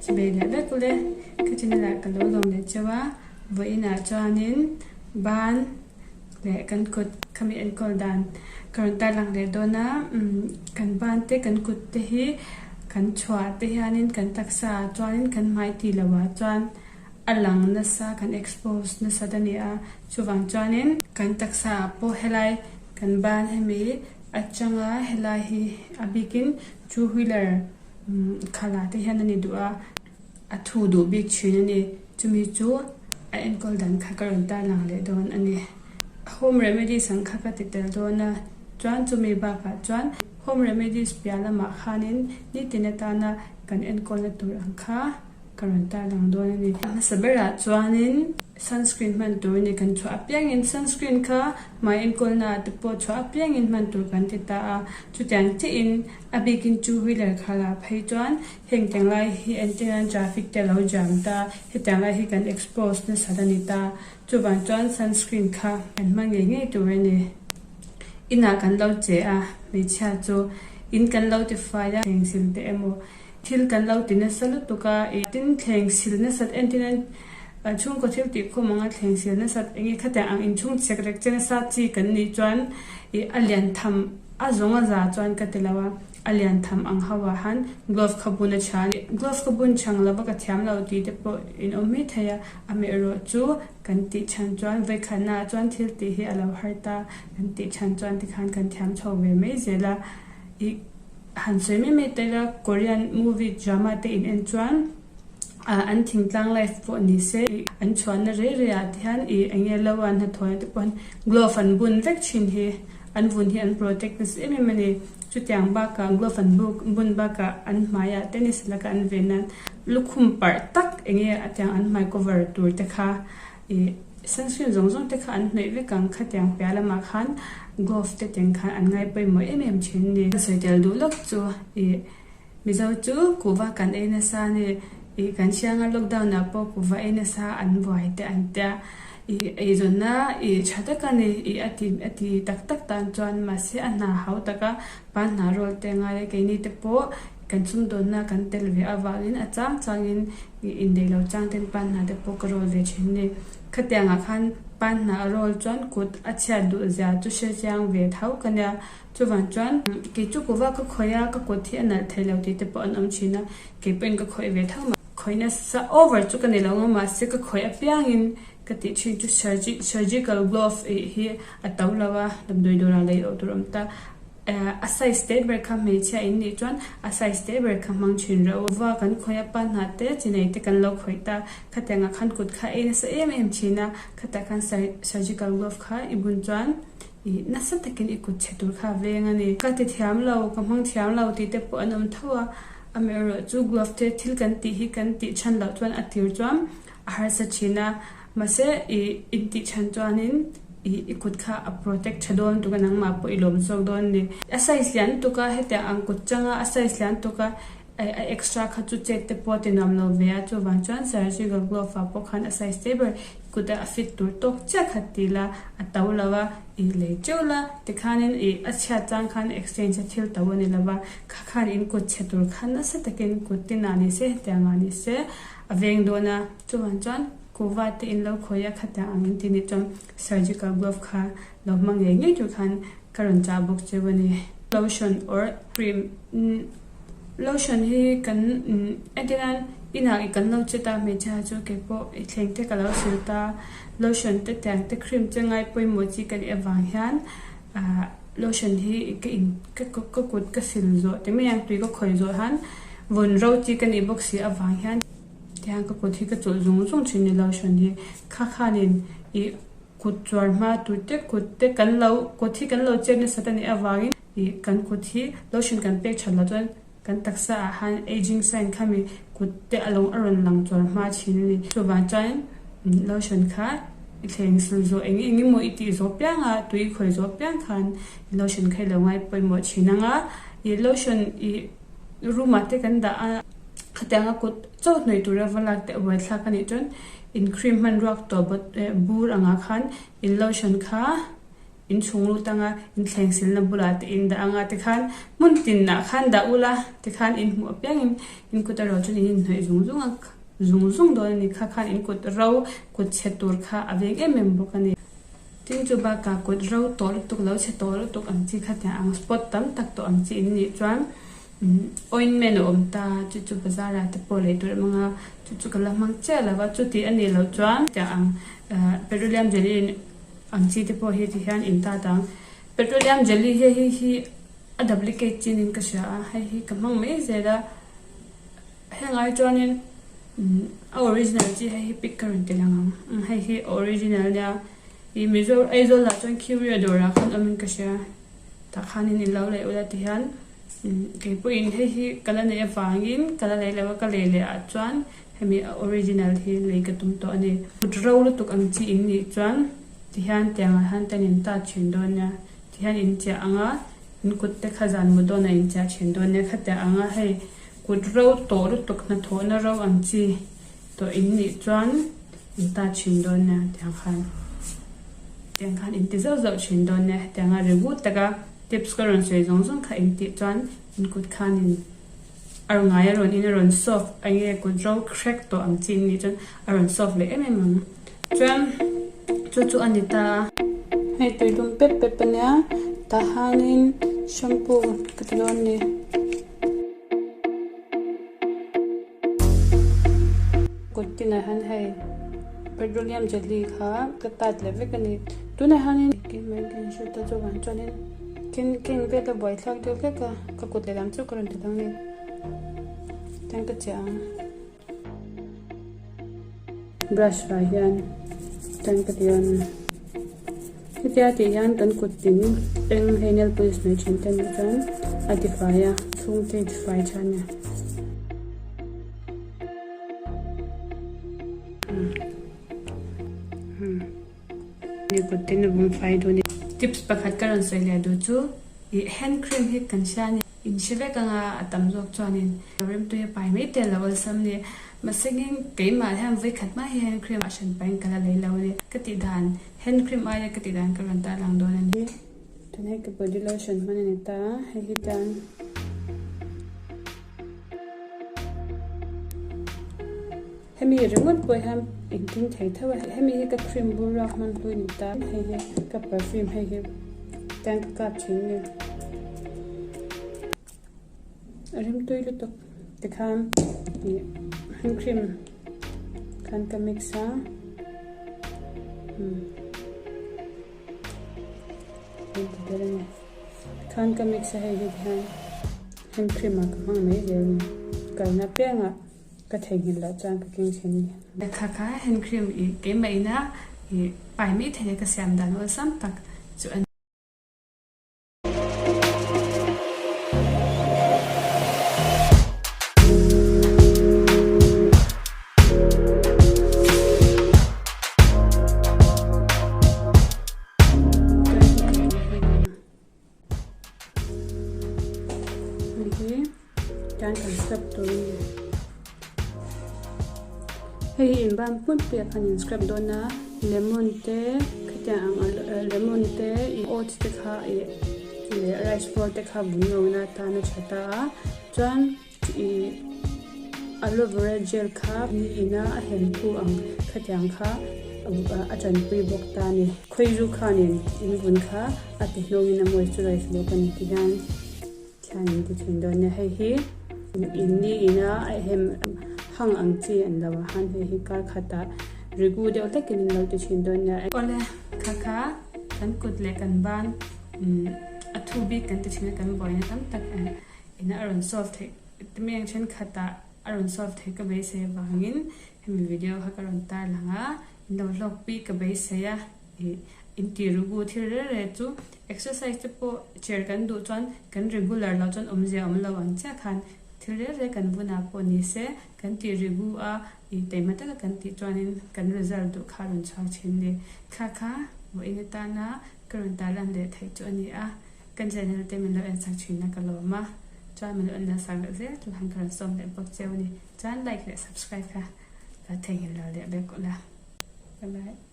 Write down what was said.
Chibei leh vek ule, ka channel ah ka lo lawm leh cheu a, vawiinah chuanin ban leh kan kut khami enkawl dan ka rawn tarlang leh dawn a, kan ban te kan kut te hi kan chhuah te hianin kan taksa ah chuanin kan hmai tih loh ah chuan a lang nasa kan expose nasat a ni a, chuvang chuanin kan taksa ah pawh helai kan ban hemi atanga helai hi a bikin two wheeler Khala te hian a ni duh a, a thu duh bik thin a ni. Chumi chu a enkawl dan kha ka rawn tarlang leh dawn a ni. Home remedies ang kha ka ti tel dawn a, chuan chumi bakah chuan home remedies piah lamah khanin nitin atana kan enkawlna tur ang kha ka rawn tarlang dawn a ni. A hmasa berah chuanin sunscreen hman tur a ni. Kan chhuah apiangin sunscreen kha hmai enkawlna ah te pawh chhuah apiangin hman tur kan ti ta a, chutiang chiahin A bikin two wheeler khalah phei chuan heng tiang lai hi entirnan traffic te a lo jam ta, hetiang lai hi kan expose nasat a ni ta. Chuvang chuan sunscreen kha kan hmang ngei ngei tur a ni. Inah kan lo che a, hmeichhia chu in kan lo tifai a, thleng sil te emaw thil kan lo ti nasa lutuk a, tin thleng sil nasat entirnan chhungkaw thil tih khum anga thleng sil nasat enge khatiang ang inchhung chek rek che nasa chi kan nih chuan ih a lian tham A zawng a za chuan ka ti lo a, a lian tham ang ho ah han glove kha bun a tha a ni. Glove ka bun chang lo va ka thiam lo tih te pawh in awm mai thei a, a meh erawh chu kan tih chhan chuan vawikhatna ah chuan thil tih hi a lo har ta, kan tih chhan chuan tikhan kan thiam chho ve mai zel a. Ih han sawi mai mai ta ila Korean movie drama te in en chuan ah an thingtlang life pawh ni se ih an chhuahna rei rei ah te hian ih eng nge lo a an hnathawhna te pawh hian glove an bun vek thin hi. An vun hi an protect nasa em em a ni. Chutiang bakah glove an buk bun bakah an hmaiah tennis laka an ven nan lukhum parh tak eng nge a tiang an hmai cover tur te kha ih sunscreen zawng zawng te kha an hnawih vek ang khatiang piah lamah khan glove te tiang khan an ngai pawimawh em em thin a ni. Ka sawi tel duh lawk chu ih Mizo chu kuhva kan ei nasa a ni. Ih kan hrianga lockdown ah pawh kuhva ei nasa an buai te an tia. Ih eizawnna ih tha tak a ni. Ih a ti a ti tak tak tan chuan mahse a hna hau taka pa hna rual te ngai a keini te pawh kan sumdawnna kan tel ve avangin a chang changin ih inneih lo chang ten pa hna te pawh ka rawl ve thin a ni. Khatiangah khan pa hna a rawl chuan kut a chhiat duh zia chu hre chiang ve tho ka nia. Chuvang chuan kei chu kuva ka khawih a, ka kut hi a nalh thei lo tih te pawh an awm thin a, kei pawhin ka khawih ve tho mai. Khawih nasa over chu ka ni lo ang mahse ka khawih apiangin ka tih thin chu surgical glove ih hi a to lo a, damdawi dawrah lei awh tur a awm ta. A size te ber kha hmeichhia in nih chuan a size te ber kha hmang thin reuh. Kuva kan khawih a, pa hnah te chi nei te kan lo khawih ta, khatiangah khan kut kha ei nasa em em thin a, khatah khan surgical glove kha i bun chuan Ih, nasa takin i kut chhe tur kha a veng a ni. Ka ti thiam lo, ka hmang thiam lo tih te pawh an awm tho a, amaherawh chu glove te thil kan tih hi kan tih chhan loh chuan a tir chuan a harsa thin a, mahse ih intih chhan chuanin ih i kut kha a protect tha dawn tuk a, nangmah pawh i lawm zawk dawn a ni. A size lian tuk a, hetiang ang kut changa a size lian tuk a, a extra kha chu chet te pawh a ti nuam lo ve a, chuvang chuan surgical glove ah pawh khan a size te ber kut a a fit tur tawk chiah kha ti la, a to lo a, i lei teuh la, tikhanin i a chhiat chang khan exchange a thil to a ni lo va, kha khan in kut chhe tur khan nasa takin kut tin ah ni se hetiang ah ni se a veng dawn a, chuvang chuan kuhva te in lo khawih a khatiang ang in ti nih chuan surgical glove kha lo hmang ngei ngei tur khan Ka rawn chah bawk cheu a ni. Lotion or cream lotion hi kan entir nan inah i kan lo che ta hmeichhia chu kei pawh i thleng te ka lo sil ta lotion te tiang te cream te ngai pawimawh chi ka nih avang hian ah lotion hi ka in ka ka kut ka sil zawh ti mai ang tui ka khawih zawh hian vawn ro chi ka nih bawk si avang hian tiang ka kut hi ka chulh zung zung thin a ni lotion hi kha khanin ih. Kut chuar hma tur te kut te kan lo kut hi kan lo chet nasat a nih avangin ih kan kut hi lotion kan pek that loh chuan kan taksa ah han aging sign khami kut te a lo a rawn lang chuar hma thin a ni. Chuvang chuan lotion kha i thleng sil zawh eng eng emaw i tih zawh piang a tui i khawi zawh piang khan lotion kha i lo ngai pawimawh thin ang a, ih lotion ih room ah te kan dah a khatianga kut chaw hnawih tura va lak te a buaithlak a nih chuan in cream hman ruak tawh bawt bur angah khan in lotion kha Inchhung lut anga inthleng silna bulah te in dah anga tikhan hmun tinah khan dah ula tikhan in hmuh apiangin in kut erawh chuan in inhnawih zung zung a zung zung dawn a ni kha khan in kut ro kut chhe tur kha a veng em em bawk a ni. Tin chu bakah kut ro tawh lutuk lo chhe tawh lutuk ang chi kha tiang ang spot tam tak tawh ang chi in nih chuan ointment a awm ta chu chu bazar ah te pawh lei tur a hmang a chu chu ka la hmang chiah lo va chuti a nih loh chuan tiang ang petroleum jelly Ang chi te pawh hi ti hian in tat ang. Petroleum jelly hi hei hi a duplicate chin in ka hria a, hei hi ka hmang mai zel a. Heng ai chuanin a original chi hei hi pic ka rawn ti lang ang. Hei hi a original nia. Ih Mizo Aizawl ah chuan Curio dawrah khan awm in ka hria. Tah khanin in lo lei ula ti hian keipawhin hei hi ka la neih avangin ka la lei lo a, ka lei leh ah chuan Hemi a original hi lei ka tum tawh a ni. Kut ro lutuk ang chi in nih chuan tihian tiangah hian ten in tat thin dawn nia. Tihian in chiah ang a, in kut te kha zan mu dawnah in chiah thin dawn nia. Khatiah ang a hei kut ro tawh lutuk hnathawhna ro ang chi tawh in nih chuan in tat thin dawn nia tiang khan. Tiang khan in ti zauh zauh thin dawn nia. Hetianga regu taka tips ka rawn sawi zawng zawng kha in tih chuan in kut khanin A rawn ngai a rawn in a rawn soft eng nge kut ro crack tawh ang chi nih chuan a rawn soft leh em em ang. Chuan chu chu a ni ta a. Hei tui lum pep pep a nia tah hianin shampoo ka ti dawn a ni. Kut tinah hian hei petroleum jelly kha ka tat leh vek a ni. Tunah hianin keimah in ka inhrilh ta chuvang chuanin. Tin, keng vel a buaithlak deuh hlek a, ka kut lehlam chu ka rawn ti dang a ni. Tiang ka chiah ang. Brush fai hian tiang ka ti dawn a. Hetia tih hian kan kut tin eng hei nail polish mai thin te nih chuan a ti fai a, chhungte a ti fai tha a ni. Ni kut te na vawng fai dawn e. Tips pakhat ka rawn sawi leh duh chu ih hand cream hi kan hria a ni. In hre vek anga a tam zawk chuanin remtui a pai mai tel lo awlsam ni. Mahsengin keimah hian vawikhat hma hi hand cream a hran pahin ka la lei lo a ni. Ka tih dan hand cream aia ka tih dan ka rawn tarlang dawn a ni. Tun hei ka body lotion hman a ni ta a, hei hi tan. Hemi ringawt pawh hian engtin thei tho a, hemi hi ka cream bur ruak hman hlui ni ta, hei hi ka perfume hei hi tan ka kap thin a ni. A rimtui lutuk tikhan ih hand cream khan ka mix a umm hei ti ber a ni tikhan ka mix a hei hi tikhan hand cream ah ka hmang mai zel a ni kalna piangah. Ka theihnghilh loh chuan ka keng thin ni. Lehkha kha hand cream i keimah ina i pai mai thei a ka siam dan awlsam tak chu a ni. Hei hi tan kan scrub tur a ni. Hei hi inban hmun pek a ni scrub dawn a lemon te khatiang ang lemon te oats te kha ih leh rice flour te kha vun ngauna atan a tha ta a chuan ih aloe vera gel kha ni ina a hem thu ang khatiang kha a tanpui bawk ta a ni. Khawizu khanin in vun kha a ti hnawngin a moisturize bawk a ni ti hian thian in ti thin dawn nia. Hei hi in ni ina a hem hang ang chi an lo ah han hei hi kar khatah regu deuh hlekin in lo ti thin dawn nia. Awle kha kha kan kut leh kan ban a thu bik kan ti thin a kan buaina tam tak ina a rawn solve theih meng thenkhatah a rawn solve theih ka beisei avangin hemi video kha ka rawn tarlang a. In lo hlawkpui ka beisei a, ih inti rugu thil reng reng chu exercise te pawh chair kan duh chuan kan regular loh chuan awmzia awm lo ang chiah khan thil reng reng kan vunah pawh ni se kan tih rigu a, ih taima taka kan tih chuanin kan result duh kha a rawn chhuak thin ni. Thla kha vawiin atana ka rawn tarlan leh theih chu a ni a, kan channel te min lo en sak thin a ka lawm a, chuan min lo en sak leh zel tur khan ka rawn sawm leh bawk cheu a ni. Chuan like leh subscribe kha. Ka theihnghilh lo leh bek ula. Bye bye.